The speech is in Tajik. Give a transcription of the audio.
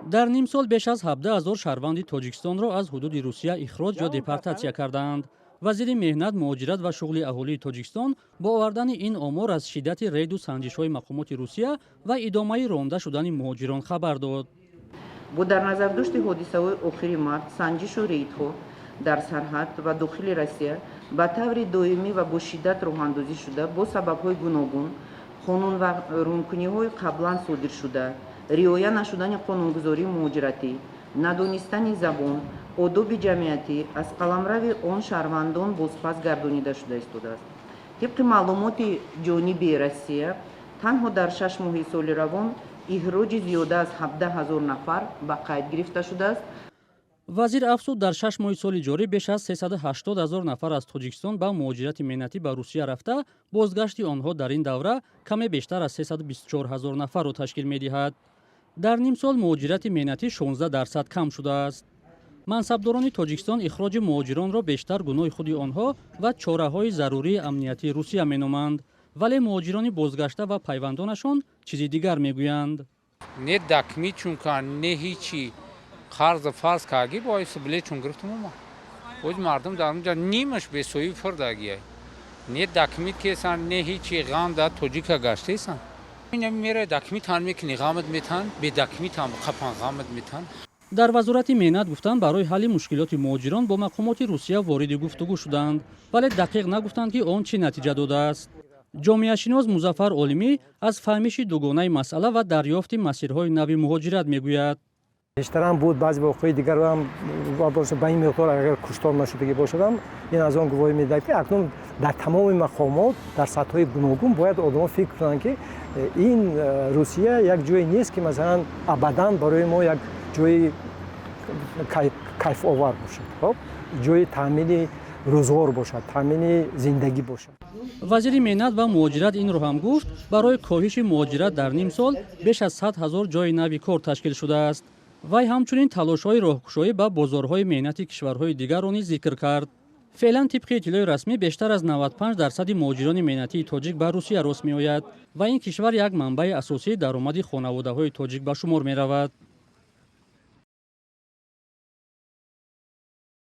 Дар нимсол беш аз 17 ҳазор шаҳрванди Тоҷикистонро аз ҳудуди Русия ихроҷ ё депортатсия кардаанд. Вазири меҳнат, муҳоҷират ва шуғли аҳолии Тоҷикистон бо овардани ин омор аз шиддати рейду санҷишҳои мақомоти Русия ва идомаи ронда шудани муҳоҷирон хабар дод. Бо дар назардошти ҳодисаҳои охири март, санҷишу рейдҳо дар сарҳад ва дохили Россия ба таври доимӣ ва бо шиддат роҳандозӣ шуда, бо сабабҳои гуногун қонунвайронкуниҳои қаблан содиршуда, риоя нашудани қонунгузории муҳоҷиратӣ, надонистани забон, одоби ҷамъиятӣ аз қаламрави он шаҳрвандон бозпас гардонида шуда истодааст. Тибқи маълумоти ҷониби Россия, танҳо дар 6 моҳи соли равон ихроҷи зиёда аз 17 ҳазор нафар ба қайд гирифта шудааст. Вазир афзуд, дар 6 моҳи соли ҷорӣ беш аз 380 ҳазор нафар аз Тоҷикистон ба муҳоҷирати меҳнатӣ ба Русия рафта, бозгашти онҳо дар ин давра каме бештар аз 324 ҳазор нафарро ташкил медиҳад. Дар нимсол муҳоҷирати меҳнатӣ 16% кам шудааст. Мансабдорони Тоҷикистон ихроҷи муҳоҷиронро бештар гуноҳи худи онҳо ва чораҳои зарурии амниятии Русия меноманд, вале муҳоҷирони бозгашта ва пайвандонашон чизи дигар мегӯянд. Не дакмӣ чун кан, не ҳичи. Қарзу фарз карги боиси билетчун гирифтум, ома. Боз мардум дар онҷа нимаш бесоҳиби фурдагия. Не дакмит кесан, не ҳичи, ғам да тоҷика гаштесан. Мера дакмитан мекунӣ, ғамат метан, бе дакмитан қапан, ғамат метан. Дар Вазорати меҳнат гуфтанд, барои ҳалли мушкилоти муҳоҷирон бо мақомоти Русия вориди гуфтугӯ шуданд, вале дақиқ нагуфтанд, ки он чӣ натиҷа додааст. Ҷомеашинос Музаффар Олимӣ аз фаҳмиши дугонаи масъала ва дарёфти масирҳои нави муҳоҷират мегӯяд. Бештарам буд, баъзе воқеаи дигарам ба ин миқдор агар куштор нашудагӣ бошадам, ин аз он гувоҳӣ медиҳад, ки акнун дар тамоми мақомот дар сатҳҳои гуногун бояд одамон фикр кунанд, ки ин Русия як ҷое нест, ки масалан абадан барои мо як ҷои кайфовар бошад, хоб, ҷои таъмини рӯзғор бошад, таъмини зиндагӣ бошад. Вазири меҳнат ва муҳоҷират инро ҳам гуфт, барои коҳиши муҳоҷират дар нимсол беш аз 100 ҳазор ҷойи нави кор ташкил шудааст. Вай ҳамчунин талошҳои роҳкушоӣ ба бозорҳои меҳнати кишварҳои дигарро низ зикр кард. Феълан, тибқи иттилои расмӣ, бештар аз 95 дарсади муҳоҷирони меҳнатии тоҷик ба Русия рост меояд ва ин кишвар як манбаи асосии даромади хонаводаҳои тоҷик ба шумор меравад.